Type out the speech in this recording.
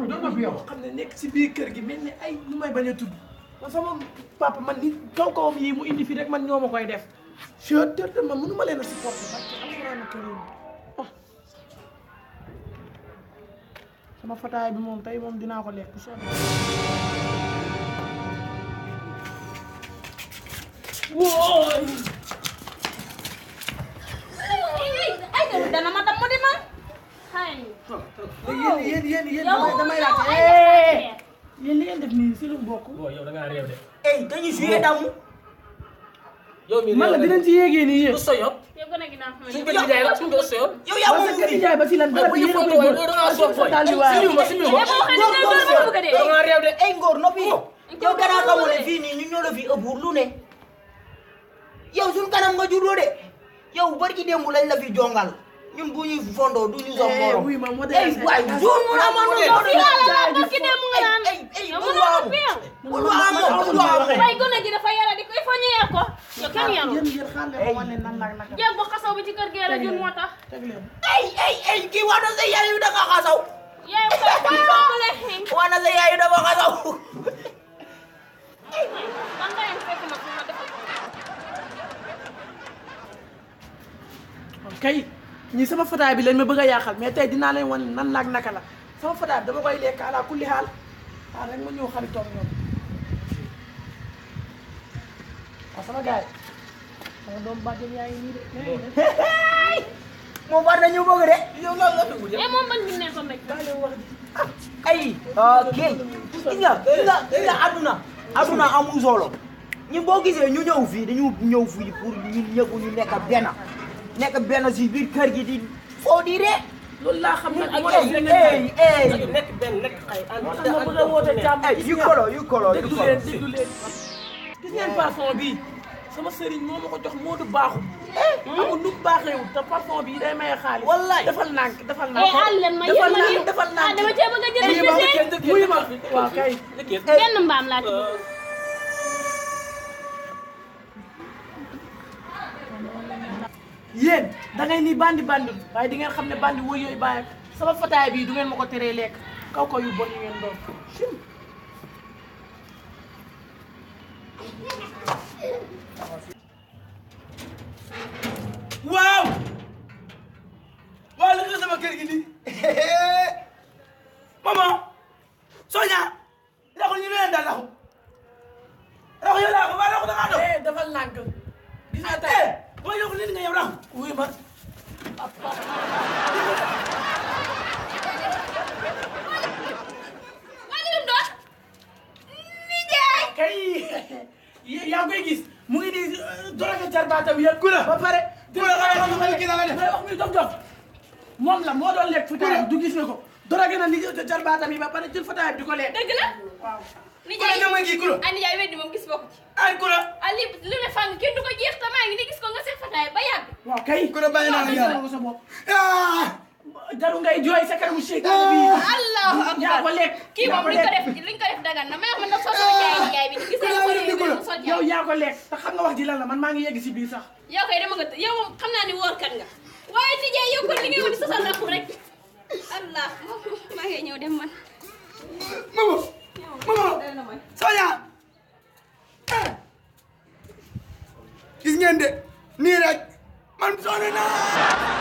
doon na fi yow xam ne nekk si biir kër gi mel ni ay lu may bañ a tudd man sama papa man li kaw-kawam yii mu indi fi rek man ñoo ma koy def te man mënu ma leen a supporter parce que alxuraan karim sama fataay bi moom tey moom dinaa ko lekk soo wooy ay dana ma dam mo di ma hay yéen damay laajte yéen li ngeen def nii si lu bokk yow da ngaa réew de. dañuy joué damu. yow mii man la dinañ ci yéegee nii yéen du so yoon. yow gën a ginnaaw xam suñu kër jaay la suñu kër so yoon. yow yaa parce que jaay ba si lan dara bi yéen a koy góor da ngaa soog fooy. simi ma. da ngaa réew de. ay ngóor noppi. yow gannaaw xamul ne fii nii ñu ñoo la fi ëpp lu ne. yow suñu kanam nga juddoo de. yow barki démb lañ la fi jongal. ñun bu ñuy fondoo du ñu soog morom. oui ma modèle waay jour mu la ma yow barki démb nga naan yow bul waamu way gone gi dafa yara di ko il faut ñu yar ko yow kenn yaru yéen xaar leen wane nan la naka jéeg bu xasaw bi ci kër gi la jël moo tax teg leen kii wax na sa yaay yu dafa xasaw. yaay ko boole wax na sa yaay yu dafa xasaw. man ngay fekk ma ma defal kay ñii sama fataay bi lañ ma bëgg a yàqal mais tey dinaa leen wan nan laak naka la sama fataay bi dama koy lekk ala kulli xaal waaw rek ma ñëw xaritoog ñoom waaw sama gars yi sama doom bàjjen yaa ngi nii de moom war nañu bëgg de. yow lan la dugg e moom man mi ne ko mek daa leen wax di ay ok gis nga aduna amul solo ñu boo gisee ñu ñëw fii dañu ñëw fii pour ñun ñëpp ñu nekk benn si biir kër gi di foo di ree. loolu laa xam ne moo nekk benn nekk xay. tax ma bëgg a woote jàmm yu kolo déglu leen gis ngeen parfum bii sama sëriñ moo ma ko jox Moodu baaxul amul nu baaxeewul te parfum bii day maye xaalis wallaay defal nànk àll leen ma yéen ma yéen defal nànk dama cee bëgg a jënd ci muy ma waaw kay benn mbaam laa ci bëgg yéen da ngay ni bandi waaye di ngeen xam ne bandi woy yooyu bàyyi sama fataay bii du ngeen ma ko teree lekk kaw ko yu bon yi ngeen doon waaw waaw la sama kër gi nii maman Sonia raxu ñu leen dal raxu yow raxu waa raxu da ngaa doon dafa lànk gis nga tey boo yokk nit nga yow raxu wuy ma kay yaa koy gis mu ngi di doroge jarbaatam yëpp ku la ba pare dina xam nga kii la nga def wax mi dof moom la moo doon lekk fataay du gis nga ko doroge na ni jarbaatam yi ba pare jël fataay di ko lekk dëgg la waaw nijaay nga may kii ku la ah nijaay weddi moom gis bokk ci ay ku la ali lu ne fang kenn du ko jeex te maa ngi ni gis ko nga seet fataay ba yàgg waaw kay ku la bàyyi naa la yàlla sa bopp jaru ngay jooy sa kanamu seytaane bi allahu yaa ko akbar lekk kii moom liñ ko def dagan na may wax man nag soo jaay nijaay bi gis nga ko soo yow jaay yaa ko lekk te xam nga wax ji lan la man maa ngi yegg si biir sax yow kay dama nga yow moom xam naa ni woor kan nga waaye nijaay yow kon li ngay wone sosal rakku rek allah maa ngi ñëw dem man mama Sonia gis ngeen de nii rek man sonn naa